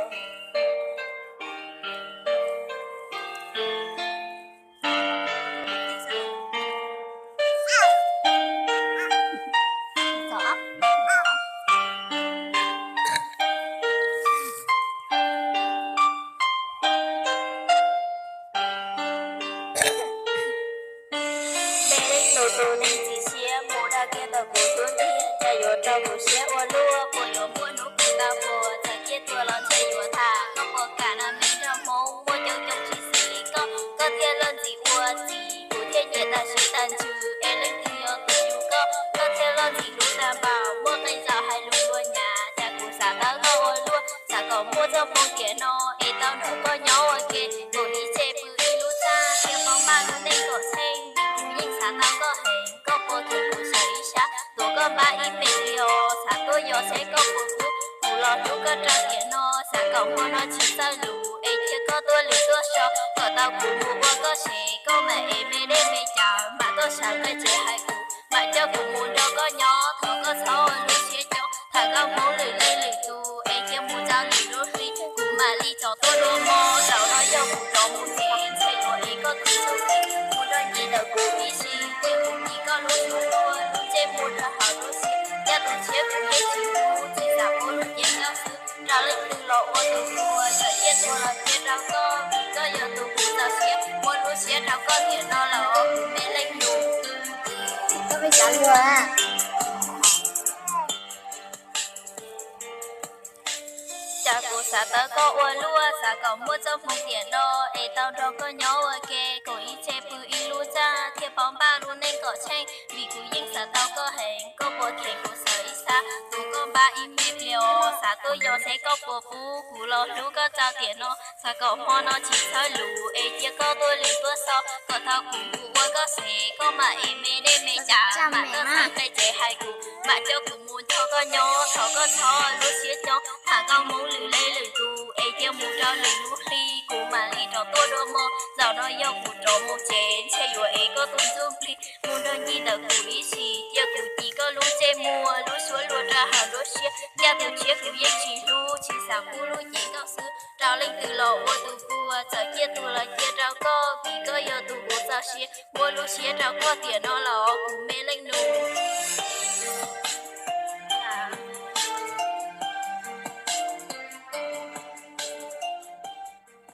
Me Leej Nus tus neeg txiv siab mus dag kiag ntawm kuv xub ntiag, cas yuav rau kuv siab ua luaj, puas yuav muaj hnub kuv tau puas, txawm ciaj tuag los ntshe yuav tham, koj puas kam no me nraug Hmoob, muaj coob coob tsis xws li koj, koj thiaj luag ntxim ua txiv, kuv thiaj nyiam tag siab tag ntsws, es leej twg yog tus yug koj, koj thiaj luag ntxim hlub tag npaum, muaj qee zaus hais lus luag hnyav, cas kuv xav tau koj ua luaj, xav kom muaj txoj hmoo tiam no, es tau nrog koj nyob ua ke, kuv ib tse pw ib lub txaj, thiaj paub npaj lub neej kom tsheej, kuv yeej xav tau koj heev, koj puas kheev kuv sawv ib sab, tuav koj npab ib me pliag os, xav tuaj yos seb koj puas pub, kuv los hlub koj rau tiam no, xav kom hmo no tsis txawj lus, es cia koj tuaj lwm tuaj so, kom tau kuv mus ua koj sev, koj mam ev me dej me cawv, mam tuaj sawv nqe tsev hais kuv, mam coj kuv mus nrog koj nyob, thov koj txhob ua lub siab coob, tham koj Hmoob lwm leej lwm tus, es cia mus rau lwm lub hli, kuv mam li rov tuaj dua hmo, zaum no yog kuv rov mus tsev, ntshe yuav ev koj tus ntsuj plig, mus nrog nce ntawm kuv ib sim, cia kuv ncig koj lub suab tuaj, lub ntsej muag rau hauv lub siab, ncaj tus tshiab kuv yeej tsis hlub, tsis xav pub lub cev koj xwb, rau leej twg los ua tus puas, txawm ciaj tuag los cia rau koj, vim koj yog tus kuv txaus siab, muab lub siab rau koj tiam no los kuv me leej nus. Koj me cav luag. Cas kuv xav tau koj ua luaj, xav kom muaj txoj hmoo tiam no, es tau nrog koj nyob ua ke, kuv ib tse pw ib lub txaj, thiaj paub npaj lub neej kom tsheej, vim kuv yeej xav tau koj heev, koj puas kheev kuv sawv ib sab, tuav koj npab ib me pliag os, xav tuaj yos seb koj puas pub, kuv los hlub koj rau tiam no, xav kom hmo no tsis txhawb lus, es cia koj tuaj lwm tuaj so, kom tau kuv mus ua koj sev, koj mam ev me dej me cawv, mam tuaj txhais nqe tsev hais kuv, mam coj kuv mus nrog koj nyob, thov koj txhob lub siab coob, tham koj Hmoob lwm leej lwm tus, es cia mus rau lwm lub hli, kuv mam li rov tuaj dua hmo, zaum no yog kuv rov mus tsev, ntshe yuav ev koj tus ntsuj plig, mus nrog ncig ntawm kuv ib sim, cia kuv ncig koj lub ntsej muag, lub suab luag rau hauv lub siab, ncaj tus tshiab kuv yeej tsis hlub, tsis xav pub lub cev koj xwb, rau leej twg los ua tus puas, txawm ciaj tuag los cia rau koj, vim koj yog tus kuv txaus siab, muab lub siab rau koj tiam no los kuv me leej nus.